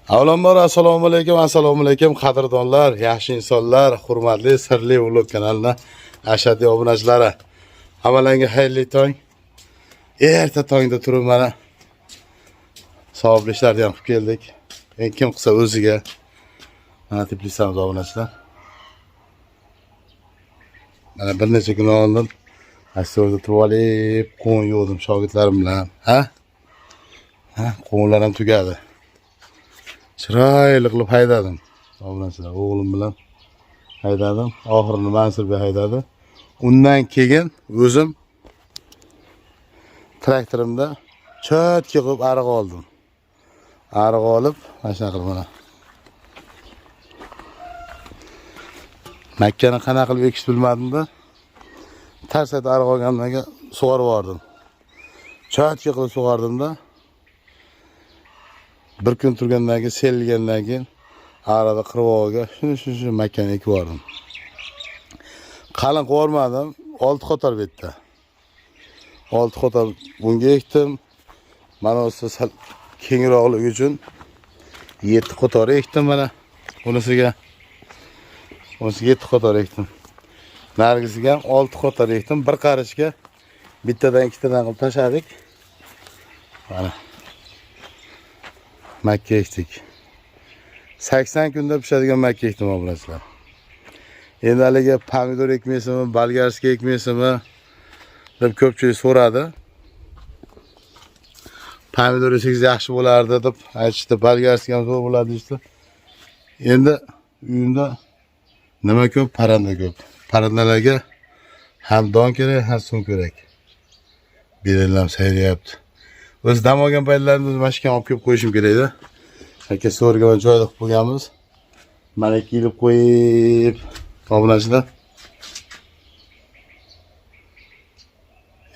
Avvalambor assalomu alaykum, assalomu alaykum qadrdonlar, yaxshi insonlar, hurmatli Sirli vlog kanalini ashaddiy obunachilari. Hammalarga xayrli tong. Erta tongda turib mana savobli ishlarni ham qilib keldik. Endi kim qilsa o'ziga. Mana teplitsamiz, obunachilar. Mana bir necha kun oldin astoydil turib olib, qovun yuvdim shogirdlarim bilan. Ha? Ha, qovunlar ham tugadi. Chiroyli qilib haydadim. Obunachilar, o'g'lim bilan haydadim. Oxirini Mansurbek haydadi. Undan keyin o'zim traktorimda чётко qilib ariq oldim. Ariq olib, mana shunaqa qilib mana. Makkani qanaqa qilib ekishni bilmadim-da. Tars etib ariq olgandan keyin sug'orib yubordim. Чётко qilib sug'ordim-da. Bir kun turgandan keyin, serilgandan keyin arada qirg'og'iga shuni shuni shu makkani ekib yubordim. Qalin qilib yubormadim, 6 qator bu yerda. 6 qator bunga ekdim. Mana o'zi sal kengroqligi uchun 7 qator ekdim mana bunisiga. Bunisiga 7 qator ekdim. Nargisiga ham 6 qator ekdim. Bir qarichga bittadan ikkitadan qilib tashladik. Mana makka ekdik. 80 kunda pishadigan makka ekdim, obunachilar. Endi haligi pomidor ekmaysizmi, болгарский ekmaysizmi deb ko'pchilik so'radi. Pomidor eksangiz yaxshi bo'lardi deb aytishdi, болгарский ham zo'r bo'ladi deyishdi. Endi uyimda nima ko'p, parranda ko'p. Parrandalarga ham don kerak, ham suv kerak. Bedenlar ham sayrayapti. O'zi dam olgan paytlarimda mana shu yerga olib kelib qo'yishim kerakda. Aka so'rga mana joyda qilib qo'yganmiz. Mana ilib qo'yib, obunachilar.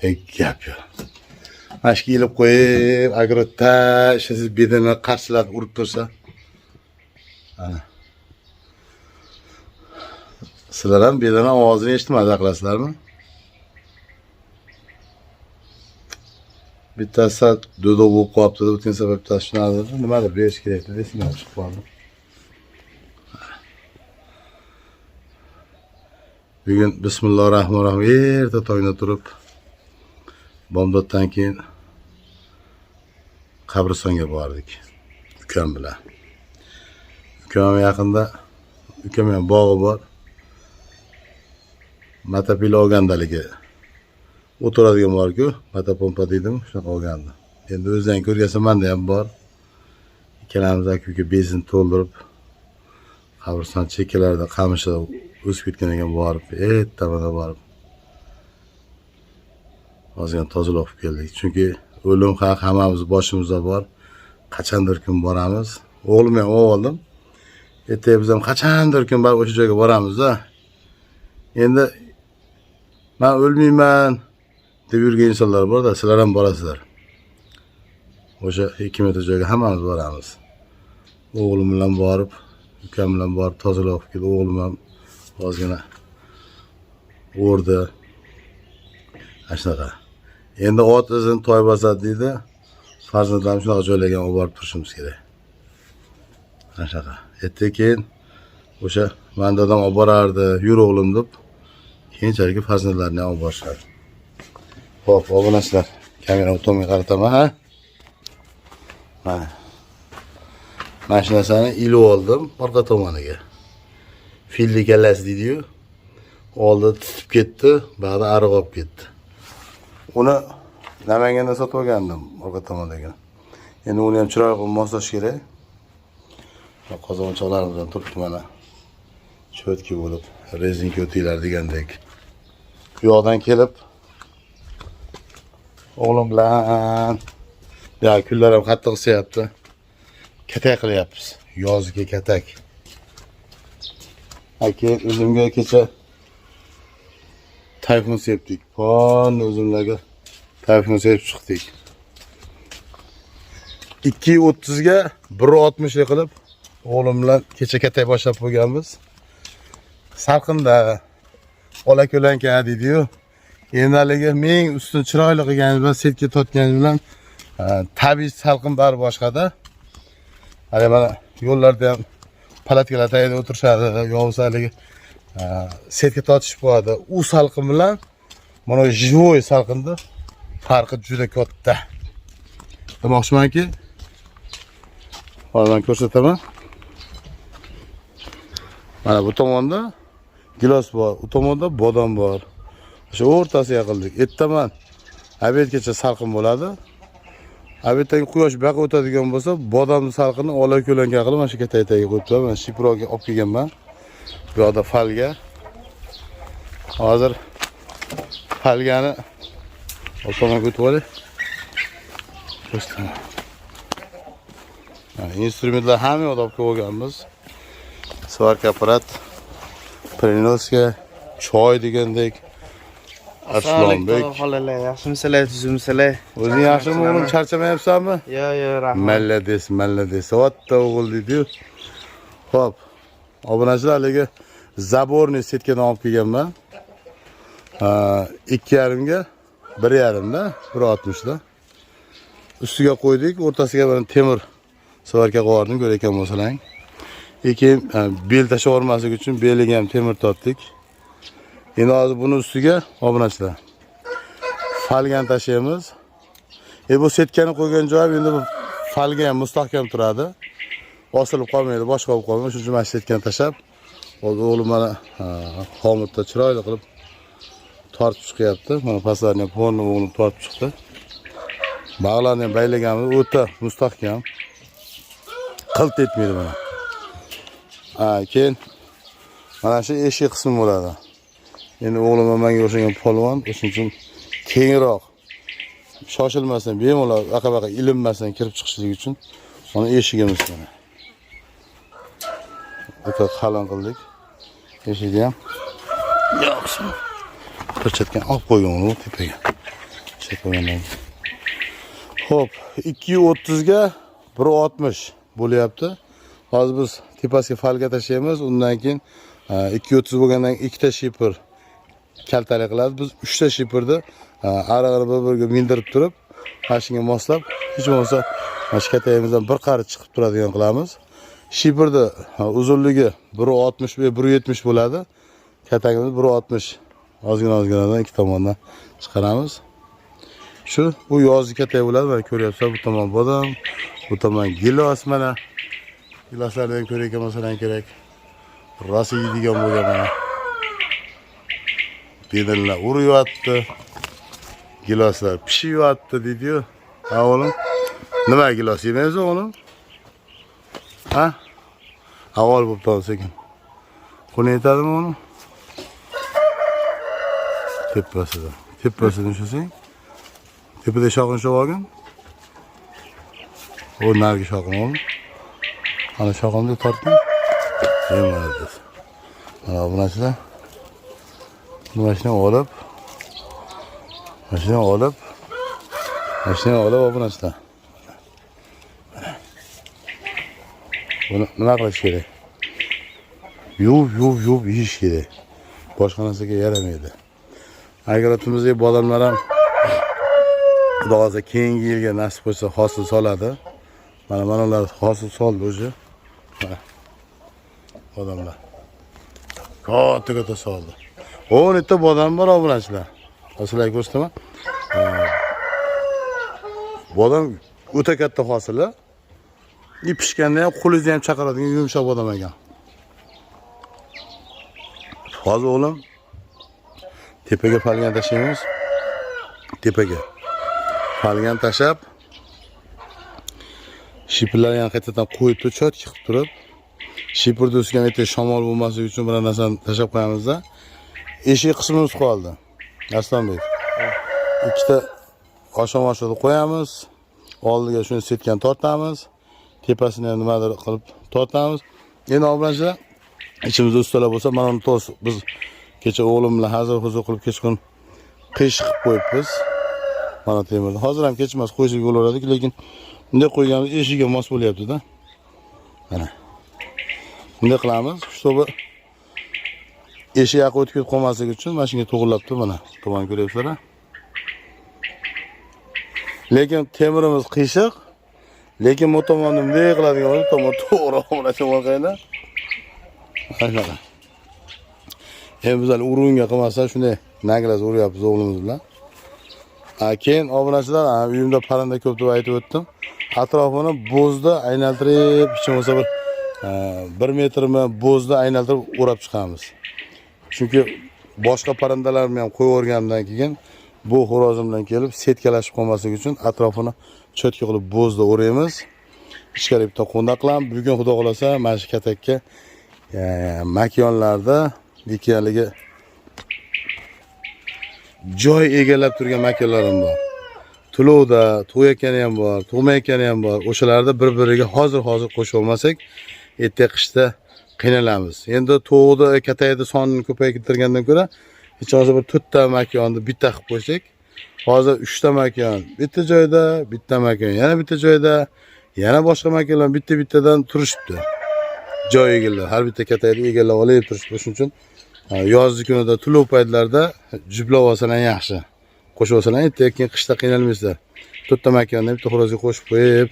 Ey, gap yo'q. Mana shu ilib qo'yib, огород da ishlasiz bedani qarshilab urib tursa. Ana. Sizlar ham bedana ovozini eshitib maza qilasizlarmi? Bittasi sal do'doq bo'lib qolibdi, o'tgan safar bittasi shunaqa dedi. Nimadir berish kerak dedi, esimdan chiqib qoldi. Bugun bismillahirrohmanirrohim erta tongda turib bomdoddan keyin qabristonga bordik ukam bilan. Ukam ham yaqinda, ukam ham bog'i bor. Motopil olgandaligi o'tiradigan borku, motopompa deydimi, shunaqa olgandi. Endi o'zidan ko'rgansa menda ham bor. Ikkalamiz aka uka benzin to'ldirib qabriston chekkalarida qamishlar o'sib ketgan ekan, borib ertamada borib ozgina tozalab olib keldik. Chunki o'lim haq hammamiz boshimizda bor. Qachondir kun boramiz. O'g'limni ham olib oldim. Ertaga biz ham qachondir kun baribir o'sha joyga boramiz-da. Endi men o'lmayman deb yurgan insonlar bor-da, sizlar ham borasizlar. O'sha 2 metr joyga hammamiz boramiz. O'g'lim bilan borib, ukam bilan borib tozalab olib keldi. O'g'lim ham ozgina o'rdi. Ana shunaqa. Endi ot izini toy bosadi deydi. Farzandlarni shunaqa joylarga olib borib turishimiz kerak. Ana shunaqa. Ertaga keyin o'sha man dadam olib borardi, yur o'g'lim deb keyinchalik farzandlarini ham olib borishadi. Xo'p, obunachilar, kamerani tomonga qarataman, ha? Mana. Mana shu narsani ilib oldim orqa tomoniga. Filni kallasi deydi-yu. Oldi tutib ketdi, ba'da ariq olib ketdi. Uni Namanganda sotib olgandim orqa tomondagini. Endi uni ham chiroyli qilib moslash kerak. Qozonchoqlarimiz ham turibdi mana. Чётко bo'lib, rezinka o'tinglar degandek. Bu yoqdan kelib o'g'lim bilan ya kunlar ham qattiq isiyapti. Katak qilyapmiz. Yozgi katak. Aka o'zimga kecha tayfun sepdik. Pon o'zimlarga tayfun sepib chiqdik. 2.30 ga 1.60 qilib o'g'lim bilan kecha katak boshlab qo'yganmiz. Salqinda ola ko'lanka deydi-yu. Endi haligi ming ustini chiroyli qilganingiz bilan, setka tortganingiz bilan tabiiy salqin bari boshqada. Hali mana Yo'llarda ham palatkalar tagida o'tirishadi, yo bo'lmasa haligi setka tortishib qo'yadi. U salqin bilan mana живой salqinda farqi juda katta. Demoqchimanki, hozir man ko'rsataman. Mana bu tomonda gilos bor, u tomonda bodom bor. O'sha o'rtasiga qildik. Ertaman обед gacha salqin bo'ladi. Обед dan quyosh bu yoqqa o'tadigan bo'lsa, bodomni salqini ola ko'lanka qilib mana shu katak tagiga qo'yib turaman. Mana shiproga olib kelganman. Bu yoqda фольга. Hozir фольга ni o tomonga o'tib olay. Ko'rsataman. Mana instrumentlar hamma yoqda olib kelganmiz. Сварка аппарат, переноска, choy degandek. Arslonbek. Xolalar, yaxshimisilar, tuzukmisizlar? O'zing yaxshimi o'g'lim, charchamayapsanmi? Yo'q, rahmat. Молодец, молодец. Votta o'g'il deydi-yu. Xo'p. Obunachilar, haligi заборный setkadan olib kelganman. 2,5 ga 1,5 da, 1,60 da. Ustiga qo'ydik, o'rtasiga bir temir сварка qo'yardim, ko'rayotgan bo'lsalaring. Keyin bel tashlab yubormaslik uchun beliga ham temir tortdik. Endi hozir buni ustiga, obunachilar, фольга ni tashlaymiz. Bu setkani qo'ygan joyim endi bu фольга ham mustahkam turadi. Osilib qolmaydi, boshqa bo'lib qolmaydi. Shuning uchun mana shu setkani tashlab, hozir o'g'lim mana xomutda chiroyli qilib tortib chiqyapti. Mana pastlarni ham polni o'g'lim tortib chiqdi. Bag'larni ham baylaganmiz, o'ta mustahkam. Qilt etmaydi mana. Ha, keyin mana shu eshik qismi bo'ladi. Endi o'g'lim ham menga o'xshagan polvon, o'shuning uchun kengroq, shoshilmasdan, bemalol aqa-baqa ilinmasdan kirib chiqishligi uchun mana eshigimiz mana. O'ta qalin qildik. Eshigini ham yaxshi. Bir chetdan olib qo'ygan uni tepaga. Ishlab qo'ygandan keyin. Xo'p, 2.30 ga 1.60 bo'lyapti. Hozir biz tepasiga фольга tashlaymiz, undan keyin 2.30 bo'lgandan keyin ikkita шипер kaltalik qiladi. Biz uchta шипер ni arig'ini bir-biriga mindirib turib, mana shunga moslab, hech bo'lmasa mana shu katagimizdan bir qari chiqib turadigan qilamiz. Шипер ni uzunligi 1.60 va 1.70 bo'ladi. Katagimiz 1.60. Ozgina ozginadan ikki tomondan chiqaramiz. Shu bu yozgi katak bo'ladi. Mana ko'ryapsizlar, bu tomon bodom, bu tomon gilos mana. Giloslarni ham ko'rayotgan masalan kerak. Rosa yeydigan bo'lgan mana. Bedillar uryapti. Giloslar pishyapti deydi-yu. Ha o'g'lim? Nima, gilos yemaymiz o'g'lim? Ha? Avval bo'pti sekin. Qo'ling yetadimi o'g'lim? Tepasida. Tepasidan ushlasang. Tepada shoxini ushlab olgin. O narigi shoxini o'g'lim. Ana shoxini tortding. Молодец. Mana obunachilar. Mana shuni olib, mana shuni olib, mana shuni olib, obunachilar. Buni nima qilish kerak? Yuvib, yuvib, yuvib yeyish kerak. Boshqa narsaga yaramaydi. Огород imizdagi bodamlar ham, Xudo xohlasa, keyingi yilga nasib bo'lsa, hosil soladi. Mana ular hosil soldi уже. Mana. Bodamlar. Katta katta soldi. 10 ta bodam bor, obunachilar. Sizlarga ko'rsataman. Bodam o'ta katta hosili. И pishganda ham qo'lingizni ham chaqiradigan yumshoq bodam ekan. Hozir o'g'lim tepaga фольга ni tashlaymiz. Tepaga. Фольга ni tashlab, шипер larni ham qaytadan qo'yib turib, чётко qilib turib, шипер ni ustiga ham shamol bo'lmasligi uchun bir narsani tashlab qo'yamizda. Eshik qismimiz qoldi. Arslonbek. Ikkita oshom oshig'ini qo'yamiz. Oldiga shuni setkani tortamiz. Tepasini ham nimadir qilib tortamiz. Endi obunachilar, ichimizda ustalar bo'lsa, mana uni to's biz kecha o'g'lim bilan hazil huzur qilib kechqurun qish qilib qo'yibmiz. Mana temirni. Hozir ham kech emas, qo'ysak bo'laveradi, lekin bunday qo'yganimiz eshigiga mos bo'lyapti-da. Mana. Bunday qilamiz, чтобы eshik yoqqa o'tib ketib qolmasligi uchun mana shunga to'g'irlab turib, mana tomon ko'ryapsizlar. Lekin temirimiz qiyshiq, Lekin bu tomonni bunday qiladigan bo'lsa, tomon to'g'ri obunachi bo'lganda. Mana shunaqa. Endi biz hali urunga qilmasdan shunday naglaz uryapmiz o'g'limiz bilan. Keyin obunachilar, uyimda parranda ko'p deb aytib o'tdim. Atrofini bo'zda aylantirib, hech bo'lmasa bir 1 metrmi bo'zda aylantirib o'rab chiqamiz. Chunki boshqa parrandalarni ham qo'yib yuborganimdan keyin bu xo'rozim bilan kelib setkalashib qolmasligi uchun atrofini cho'tka qilib bo'zda o'raymiz. Ichkari bitta qo'ndaq qilamiz. Bugun xudo xolasa mana shu katakka makyonlarda haligi joy egallab turgan makyonlarim bor. To'lovda tug'ayotgani ham bor, tug'mayotgani ham bor. O'shalarni bir-biriga hozir qo'shib olmasak, erta qishda qiynalamiz. Endi tovuqni katakni sonini ko'paytirgandan ko'ra hech bo'lmasa bir 4 ta makyonni bitta qilib qo'ysak, hozir 3 ta makyon bitta joyda, bitta makyon yana bitta joyda, yana boshqa makyonlar bitta-bittadan turishibdi. Joy egallab, har bitta katakni egallab olib turishibdi. Shuning uchun yozgi kunida to'lov paytlarida juplab olsalar yaxshi. Qo'shib olsalar erta keyin qishda qiynalmaysizlar. To'rtta makyonni bitta xo'rozga qo'shib qo'yib,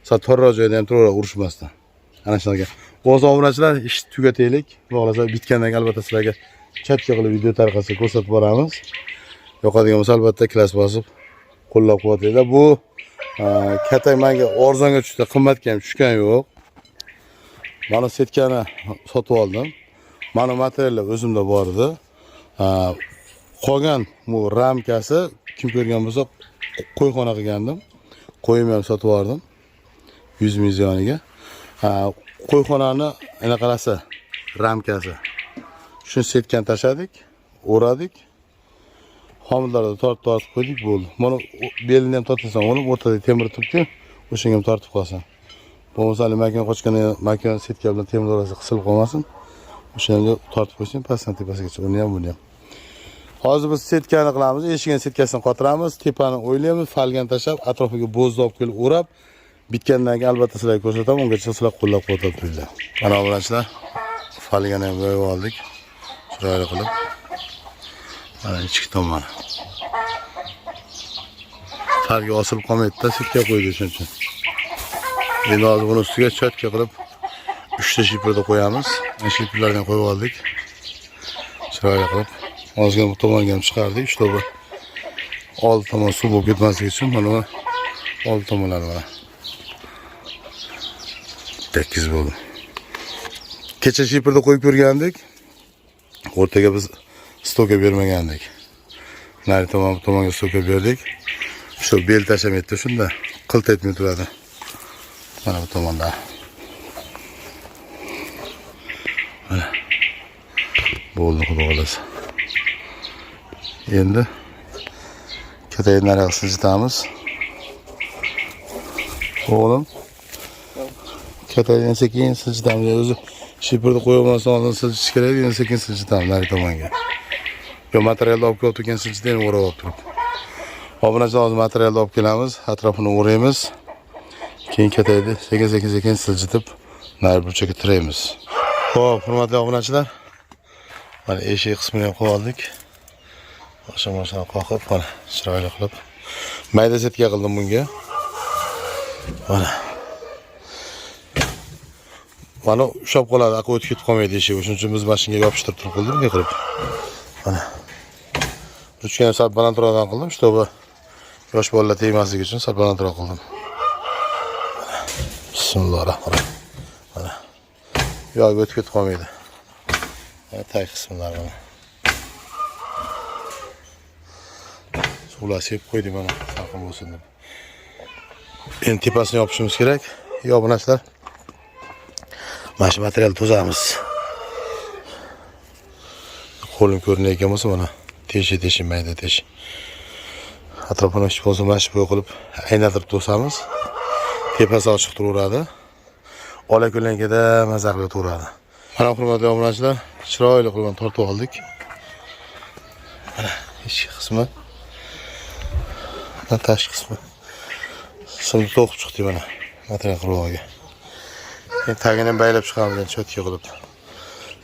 sal torroq joyda ham turaveradi urushmasdan. Ana shunaqa. Bo'lsa obunachilar, ishni tugataylik. Xudo xohlasa bitgandan keyin albatta sizlarga chatga qilib video tariqasida ko'rsatib boramiz. Yoqadigan bo'lsa albatta klass bosib qo'llab-quvvatlanglar. Bu katak menga arzonga tushdi, qimmatga ham tushgani yo'q. Mana setkani sotib oldim. Mana materiallar o'zimda bor edi. Qolgan bu ramkasi kim ko'rgan bo'lsa qo'yxona qilgandim. Qo'yimni ham sotib yubordim. 100 ming ziyoniga. Qo'yxonani anaqasi, ramkasi. Shuni setkani tashladik, o'radik. Xomutlarni tortib tortib qo'ydik, bo'ldi. Mana belini ham tortasan, o'g'lim, o'rtada temir turibdi, o'shanga ham tortib qolsan. Bo'lmasa hali makon qochganda makon setka bilan temir orasida qisilib qolmasin. O'shanga tortib qo'ysang pastdan tepasigacha, uni ham buni ham. Hozir biz setkani qilamiz, eshigini setkasini qotiramiz, tepani o'ylaymiz, folgani tashlab, atrofiga bo'zni olib kelib o'rab, bitgandan keyin albatta sizlarga ko'rsataman, ungacha sizlar qo'llab-quvvatlab turinglar. Mana obunachilar, folgani ham yoyib oldik. Chiroyli qilib. Mana ichki tomoni. Folga osilib qolmaydi-da, setka qo'ydi shuning uchun. Endi hozir buni ustiga chotka qilib 3 ta shiferda qo'yamiz. Shiferlarni qo'yib oldik. Chiroyli qilib. Ozgina bu tomonga ham chiqardik, чтобы oldi tomon suv bo'lib ketmasligi uchun mana bu oldi tomonlari mana. Tekis bo'ldi. Kecha shiferda qo'yib ko'rgandik. O'rtaga biz stoka bermagandik. Nari tomon bu tomonga stoka berdik. Shu bel tashlamaydi shunda. Qilt etmay turadi. Mana bu tomonda. Mana. Bo'ldi, xudo xolasa. Endi katakni naryoqqa siljitamiz. O'g'lim. Katakni sekin siljitamiz. O'zi shiferni qo'yib olmasdan oldin siljitish kerak, endi sekin siljitamiz nari tomonga. Yo materialni olib kelib turgan siljitaymi o'rab olib turib. Obunachilar, hozir materialni olib kelamiz, atrofini o'raymiz. Keyin katakni sekin sekin sekin siljitib nari burchakka tiraymiz. Xo'p, hurmatli obunachilar, mana eshik qismini ham qo'yib oldik. O'sha mashinani qoqib, mana chiroyli qilib mayda setka qildim bunga. Mana. Mana ushlab qoladi, aql o'tib ketib qolmaydi eshik. O'shuning uchun biz mashinga yopishtirib turib qildim, bunday qilib. Mana. Ruchkani sal balandroqdan qildim, чтобы yosh bolalar tegmasligi uchun sal balandroq qildim. Bismillahirrohmanirrohim. Mana. Yo'q, o'tib ketib qolmaydi. Mana tag qismlari mana. Suvlar sepib qo'ydik mana, salqin bo'lsin deb. Endi tepasini yopishimiz kerak. Yo, bu narsalar. Mana shu material to'zamiz. Qo'lim ko'rinayotgan bo'lsa mana teshi teshi mayda teshi. Atrofini hech bo'lmasa mana shu qilib aylantirib to'samiz. Tepasi ochiq turaveradi. Ola ko'lankada maza qilib turaveradi. Mana hurmatli obunachilar, chiroyli qilib tortib oldik. Mana ichki qismi. Mana tashqi qismi. Simni to'qib chiqdik mana material qirg'og'iga. Endi tagini ham baylab chiqamiz endi cho'tka qilib.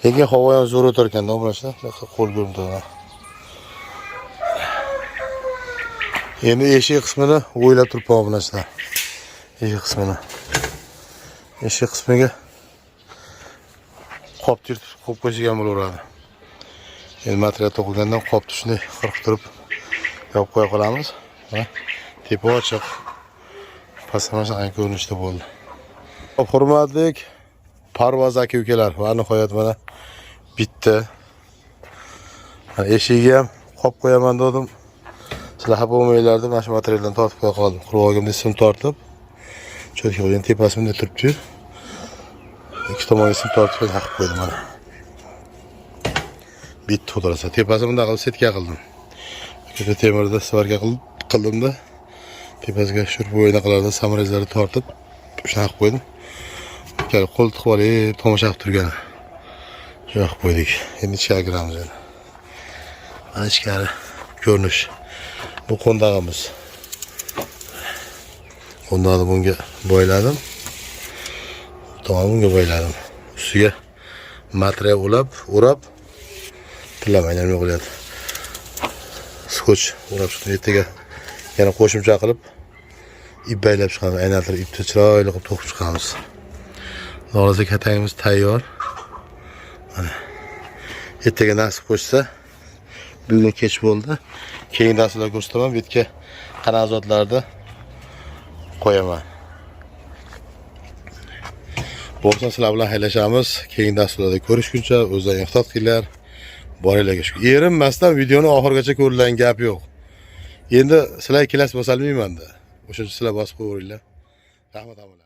Lekin havo ham zo'r o'tar ekan, obunachilar. Qo'l ko'rinib turadi. Endi eshik qismini o'ylab turibman obunachilar. Eshik qismini. Eshik qismiga qop yirtib qo'yib qo'ysak ham bo'laveradi. Endi material to'qilgandan qopni shunday qirqib turib yopib qo'ya qolamiz. Mana tepa ochiq. Pastda mana shunaqa ko'rinishda bo'ldi. Xo'p, hurmatli parvoz aka ukalar, va nihoyat mana bitta. Mana eshigiga ham qop qo'yaman dedim. Sizlar xafa bo'lmanglar deb mana shu materialdan tortib qo'ya qoldim. Qurg'og'imda sim tortib, cho'tka qo'ygan tepasi bunday turibdi. Ikki tomonga sim tortib taqib qo'ydim mana. Bitta xudo. Tepasi bunday qilib setka qildim. Katta temirda svarka qilib qildimda tepasiga shurpa o'ynaqalarda саморез larni tortib shunaqa qilib qo'ydim. Kelib qo'l tiqib olib tomosha qilib turgan. Shunaqa qilib qo'ydik. Endi ichkari kiramiz endi. Mana ichkari ko'rinish. Bu qo'ndag'imiz. Qo'ndag'ni bunga boyladim. Tamam, bunga boyladim. Ustiga material ulab, o'rab tillamay nima qilyapti. Скотч o'rab chiqdim. Ertaga yana qo'shimcha qilib ip baylab chiqamiz. Aylantirib ipni chiroyli qilib to'qib chiqamiz. Xohlasa katagimiz tayyor. Mana. Ertaga nasib qo'shsa, bugun kech bo'ldi. Keyin dasturlar ko'rsataman. Bu yerga qanaqa zotlarni qo'yaman. Bo'lsa sizlar bilan xayrlashamiz. Keyingi dasturlarda ko'rishguncha o'zlaring ehtiyot qilinglar. Boringlarga shukur. Erinmasdan videoni oxirigacha ko'rilgan gap yo'q. Endi sizlar kelas bosolmayman-da. O'sha uchun sizlar bosib qo'yaveringlar. Rahmat hammalarga.